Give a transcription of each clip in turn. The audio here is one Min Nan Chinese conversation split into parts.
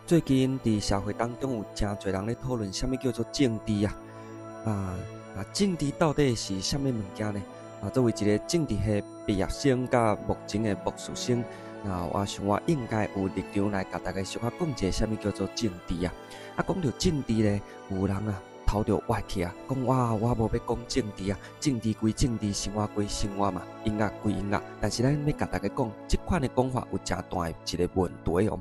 最近佇社會當中有誠濟人咧討論啥物叫做政治啊？政治到底是啥物物件呢？作為一個政治系畢業生佮目前的博士生，那我想我應該有立場來共大家小可講一下啥物叫做政治啊！講著政治咧，有人啊頭就歪去啊，講我無欲講政治啊，政治歸政治，生活歸生活嘛，音樂歸音樂。但是咱欲共大家講，這款的講法有誠大的一個問題哦。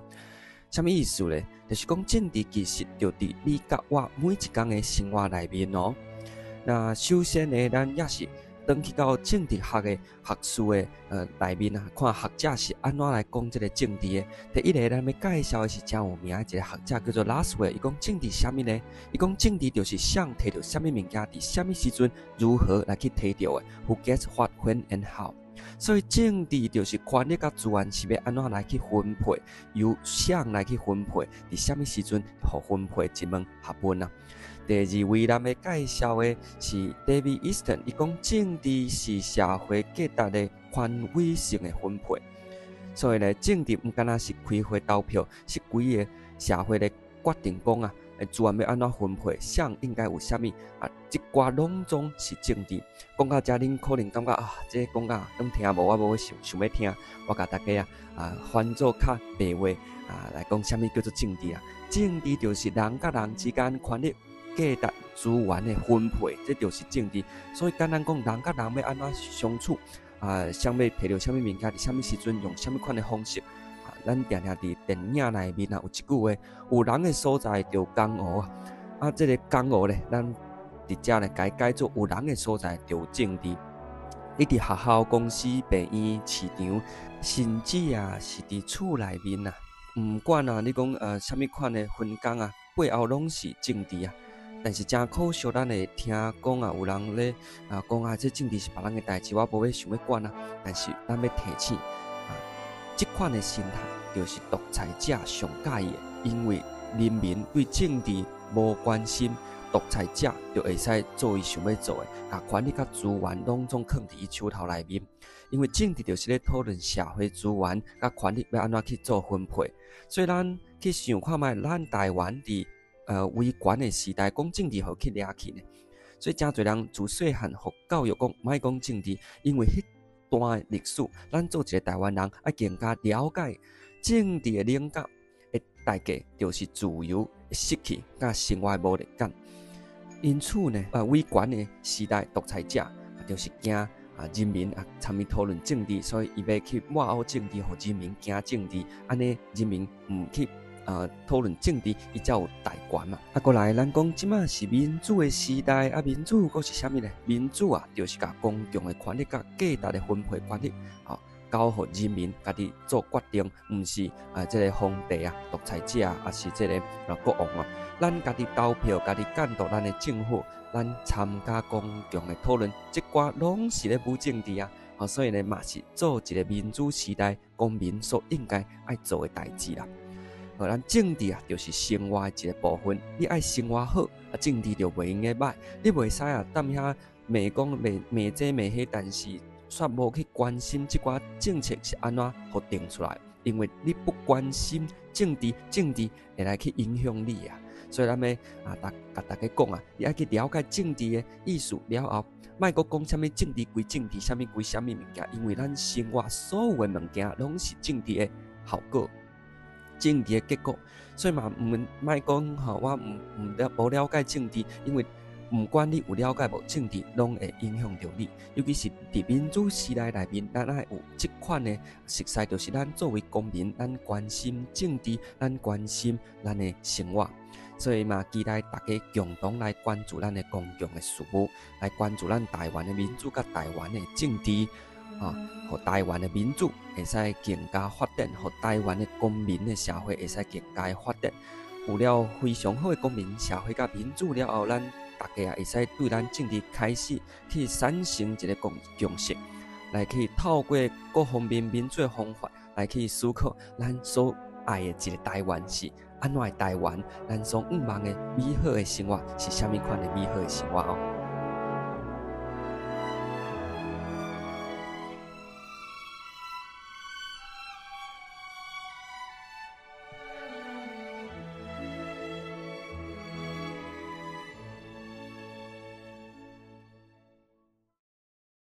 啥物意思咧？就是講政治其實就佇你佮我每一工的生活內面哦。那首先呢，咱也是轉去到政治學的學術的內面啊，看學者是按怎來講這個政治的。第一个，咱欲介紹的是誠有名的一个學者，叫做 Lasswell。伊講政治啥物呢？伊講政治就是誰提著啥物物件，佇啥物時陣如何來去提著的。Who gets what, when and how？所以政治就是權力佮資源是欲按怎來去分配，由誰來去分配，佇啥物時陣予分配，一門學問啊。第二位咱欲介紹的是 David Easton，伊講政治是社會價值的權威性的分配。所以呢，政治毋干焦是開會投票，是規個社會咧決定講啊，資源欲按怎分配，誰應該有啥物啊？這寡攏總是政治。講到遮，恁可能感覺啊，這講甲攏聽無，我無想想欲聽。我共大家啊，翻做較白話啊來講，啥物叫做政治啊？政治就是人佮人之間權力、價值、資源的分配，這就是政治。所以簡單講，人佮人欲按怎相處啊？誰欲提著啥物物件，佇啥物時陣用啥物款的方式？咱定定佇電影內面啊，有一句話：有人的所在就有江湖啊。這个江湖咧，咱佇遮咧共伊改做有人的所在就有政治。你佇學校、公司、病院、市場，甚至啊是佇厝內面啊，毋管啊，你講啥物款的分工啊，背後攏是政治啊。但是誠可惜，咱會聽講啊，有人咧啊講啊，這政治是別人的代誌，我無欲想欲管啊。但是咱欲提醒啊，這款的心態就是獨裁者上佮意的，因為人民對政治無關心，獨裁者就會使做伊想欲做的，共權力佮資源攏總囥佇伊手頭內面。因為政治就是咧討論社會資源佮權力欲按怎去做分配，所以咱去想看覓，咱台灣佇威權的時代講政治，予去掠去呢？所以誠濟人自細漢予教育講，莫講政治，因為彼段歷史，咱做一个台灣人愛更加了解政治的冷感的代價，就是自由的失去，佮生活的無力感。因此呢，威權的時代，獨裁者就是驚啊人民啊參與討論政治，所以伊欲去抹黑政治，予人民驚政治，按呢人民毋去討論政治，伊才有大權嘛。過來，咱講這馬是民主的時代，民主閣是啥物呢？民主啊，就是共公共的權力佮價值的分配權力，交予人民家己做決定，毋是啊，這个皇帝啊、獨裁者啊，抑是這个國王啊。咱家己投票，家己監督咱的政府，咱參加公共的討論，這寡攏是咧舞政治啊。所以呢，嘛是做一個民主時代公民所應該愛做的代誌啦。咱政治啊，就是生活的一个部分。你愛生活好，政治就袂用得䆀。你袂使啊，踮遐罵講罵罵這罵彼，但是卻無去關心這寡政策是按怎予定出來。因為你不關心政治，政治會來去影響你啊。所以咱欲啊，共大家講啊，你愛去了解政治的意思了後，莫閣講啥物政治歸政治，啥物歸啥物物件，因為咱生活所有的物件攏是政治的效果。政治的結果，所以嘛，毋莫講吼，我毋毋了無了解政治，因為毋管你有了解無，政治攏會影響著你。尤其是佇民主時代內面，咱愛有這款的熟似，就是咱作為公民，咱關心政治，咱關心咱的生活。所以嘛，期待大家共同來關注咱的公共的事務，來關注咱台灣的民主佮台灣的政治。啊，予台灣的民主會使更加發展，予台灣的公民的社會會使更加發展。有了非常好的公民社會佮民主了後，咱大家啊會使對咱政治開始去產生一个共識，來去透過各方面民主的方法來去思考咱所愛的一个台灣是按怎的台灣，咱所向望的美好的生活是啥物款的美好的生活哦。